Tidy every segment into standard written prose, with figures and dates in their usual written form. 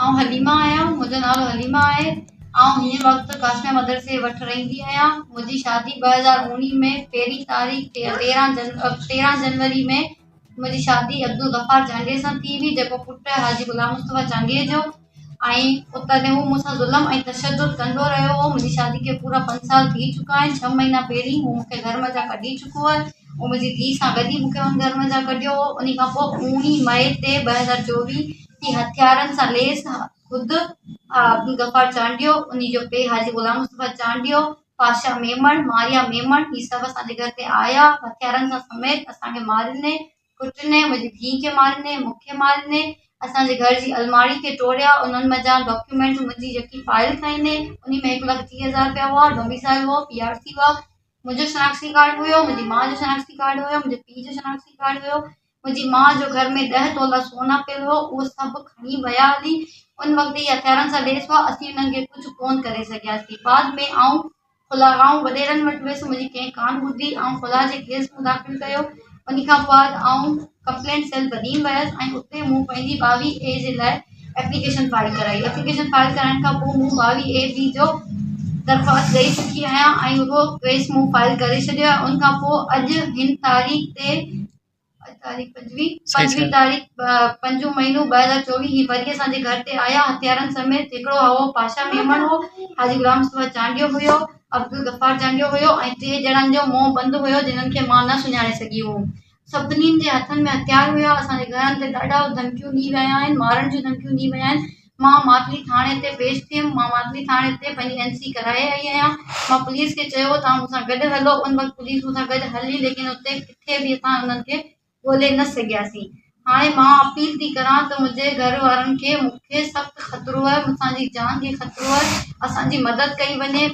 آئون حليمه آهيان منهنجو نالو حليمه آهي آئون هن وقت قاسميه مدرسي وٽ رهندي آهيان منهنجي شادي 2019 ۾ پهرين تاريخ 13 جنوري ۾ منهنجي شادي عبدالغفار چانڊيي سان ٿي هئي جيڪو پٽ آهي حاجي غلام مصطفيٰ چانڊيي جو ۽ اتي هو مون سان ظلم ۽ تشدد ڪندو رهيو هو منهنجي شادي کي پورا پنج سال ٿي چڪا آهن ڇهه مهينا پهرين هو مون کي گهر منجهان ڪڍي چڪو آهي هو منهنجي ڌيء سان گڏ ئي مون کي هن گهر منجهان ڪڍيو هو ان کان پوء 19 مئي تي 2024 هي هٿيارن سان ليس خود عبدالغفار چانڊيو، انهي جو پيء حاجي غلام مصطفيٰ چانڊيو، پاشا ميمڻ، ماريا ميمڻ هي سڀ اسان جي گهر تي آيا هٿيارن سان سميت اسان کي ماريني ڪٽني منهنجي ڌيء کي ماريني مون کي ماريني اسان جي گهر جي الماڙي کي ٽوڙيا انهن منجهان ڊاڪيومينٽس منهنجي جيڪي فائل کنئي انهي ۾ 1 لک 30 هزار رپيا هئا ڊوميسائل هو پي آر سي هئا منهنجو شناختي ڪارڊ هيو منهنجي ماء جو شناختي ڪارڊ هيو منهنجي پيء جو شناختي ڪارڊ هيو منهنجي ماء جو گهر ۾ ڏهه تولا سونا پيل هو، اهو سڀ کڻي ويا هلي. ان وقت اهي هٿيارن سان ليس هئا، اسين انهن کي ڪجهه ڪونه ڪري سگهياسين. بعد ۾ آئون خلا آئون وڏيرن وٽ ويس، منهنجي ڪنهن ڪانه ٻڌي. آئون خلا جي ڪيس مون داخل ڪيو. ان کان بعد آئون ڪمپلينٽ سيل بدين ويس ۽ اتي مون پنهنجي 22 اي جي لاء ايپليڪيشن فائل ڪرائي. ايپليڪيشن فائل ڪرائڻ کان پوء مون 22 اي بي جو درخواست ڏئي چڪي آهيان ۽ اهو ڪيس مون فائل ڪري ڇڏيو آهي. ان کان پوء اڄ هن تاريخ تي اڄ تاريخ 25 تاريخ پنجون مهينو 2024 هي وري اسان جي گهر تي آيا هٿيارن سميت هڪڙو هو پاشا ميمڻ هو حاجي غلام مصطفيٰ چانڊيو هيو عبدالغفار چانڊيو هيو ۽ ٽي ڄڻن جو منهن بند هيو جنھن کي مان نه سڃاڻي سگهي هئم سڀني جي هٿن ۾ هٿيار هيا اسان جي گهرن تي ڏاڍا ڌمڪيون ڏئي ويا آهن مارڻ جون ڌمڪيون ڏئي ويا آهن مان ماتلي ٿاڻي تي پيش ٿيم، مان ماتلي ٿاڻي تي پنهنجي اين سي ڪرائي آئي آهيان، مان پوليس کي چيو هو توهان مون سان گڏ هلو، ان وقت پوليس مون سان گڏ هلي ليڪن اتي ڪٿي به اسان انهن کي ڳولي نه سگهياسين، هاڻي مان اپيل ٿي ڪران ته منهنجي گهر وارن کي مون کي سخت خطرو آهي، اسان جي جان کي خطرو آهي، اسان جي مدد ڪئي وڃي.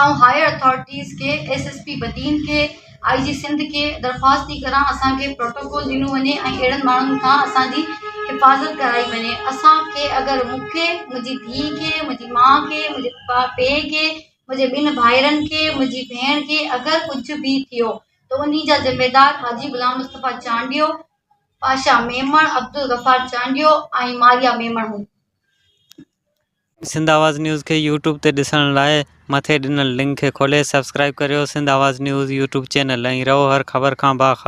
آئون هائير اٿارٽيز کي ايس ايس پي بدين کي آئي جي سنڌ کي درخواست ٿي ڪران اسان کي پروٽوڪول ڏنو وڃي ۽ اهڙن ماڻهن کان اسان جي حفاظت ڪرائي وڃي اسان کي اگر مون کي منهنجي ڌيء کي منهنجي ماء کي منهنجي پيء کي منهنجي ٻن ڀائرن کي منهنجي ڀيڻ کي اگر ڪجهه به ٿيو ته انهي جا ذميدار حاجي غلام مصطفيٰ چانڊيو پاشا ميمڻ عبدالغفار چانڊيو ۽ ماريا ميمڻ هو. سنڌ آواز نيوز کي يوٽيوب تي ڏسڻ لاء مٿي ڏنل لنڪ کي کولي سبسڪرائيب ڪريو Sindh Awaz news YouTube channel ۽ رهو هر خبر کان باخبر.